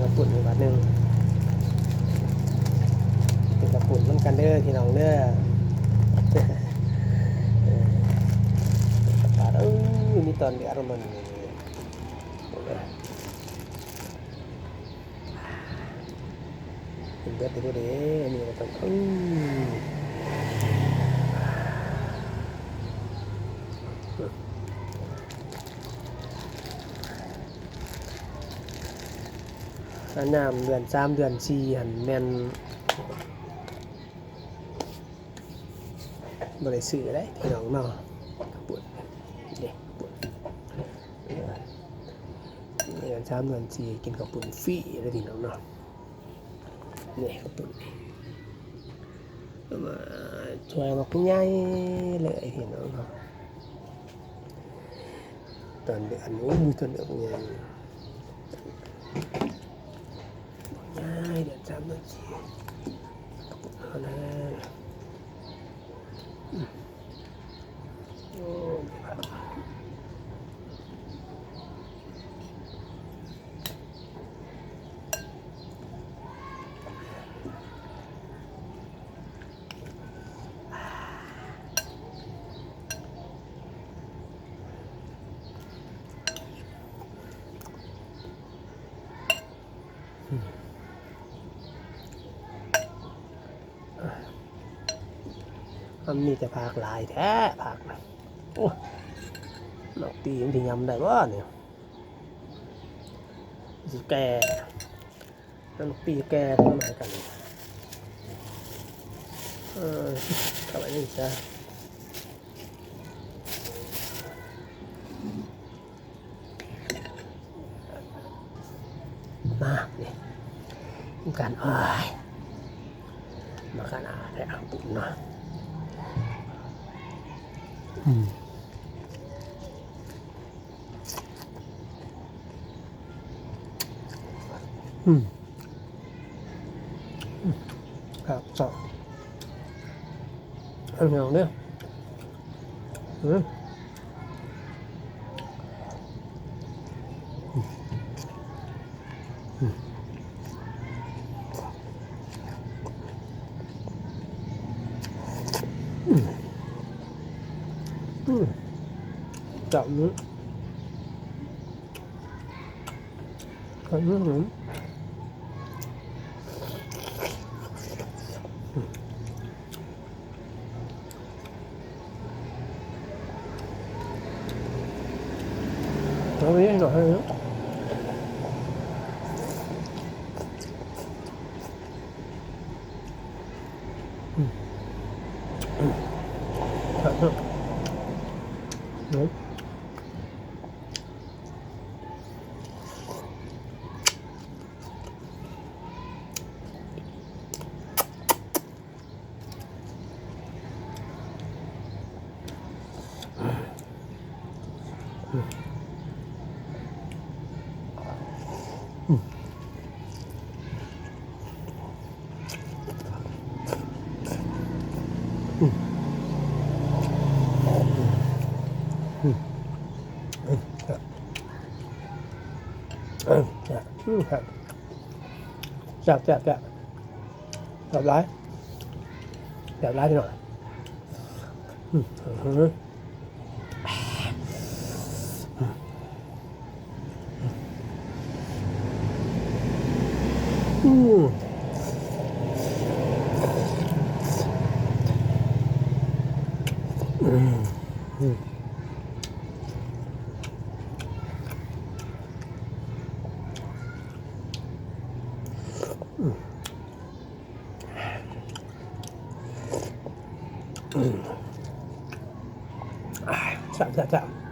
ເຂົ້າປຸ້ນອີກບາດໜຶ່ງ ກິນເຂົ້າປຸ້ນນຳກັນເດີພີ່ນ້ອງເດີ. ເອີ ເອີ ມີຕອນເດືອດມັນ ກິນເບິດເລີຍເດ້ ອັນນີ້ກໍຕ້ອງ ອືມ ອັນຍາມເດືອນສາມເດືອນສີ່ຫັ້ນແມ່ນບໍ່ໄດ້ຊື້ເດ້ພີ່ນ້ອງເນາະ ເຂົ້າປຸ້ນເດ້ ເຂົ້າປຸ້ນ ເດືອນສາມເດືອນສີ່ກິນເຂົ້າປຸ້ນຟຣີເດ້ພີ່ນ້ອງເນາະ. ນີ້ເຂົ້າປຸ້ນ ມາຊ່ວຍບັກໃຫຍ່ເລີຍພີ່ນ້ອງເນາະ. ຕອນເດືອນ ໂອ້ຍ ຕອນເດືອນໃຫຍ່ ໃຫຍ່ ເດືອນສາມເດືອນສີ່ ເຂົ້າປຸ້ນເຮົານະ. ມັນມີແຕ່ຜັກຫຼາຍແທ້ ຜັກນະ ໂອ້ ໝາກປີມັນຊິຫຍ້ຳໄດ້ບໍ່ນີ້ ຊິແກ່ ໝາກປີແກ່ເພິ່ນມາໃຫ້ກັນ ເອີ ເອົາໄວ້ນີ້ຊະ. ມາ ນີ້ ກິນກັນ ໂອ້ຍ ມາຂະໜາດແທ້ ເຂົ້າປຸ້ນເນາະ ອືມ ອືມ ອືມ ຄັກ ຊອບ ເອົາເດີ ອືມ. ອືມ ອືມ ຈັບມື້ ຄັນມື້ ອືມ. ເອົາໄປເຮັດໜ້ອຍໜຶ່ງ ອືມ ອືມ ຄັກເນາະ ອືມ. ແຊບ ແຊບ ແຊບ ແຊບຫຼາຍ ແຊບຫຼາຍພີ່ນ້ອງ ອືມ ອືມ ອືມ ອືມ. ແຊບ ແຊບ ແຊບ.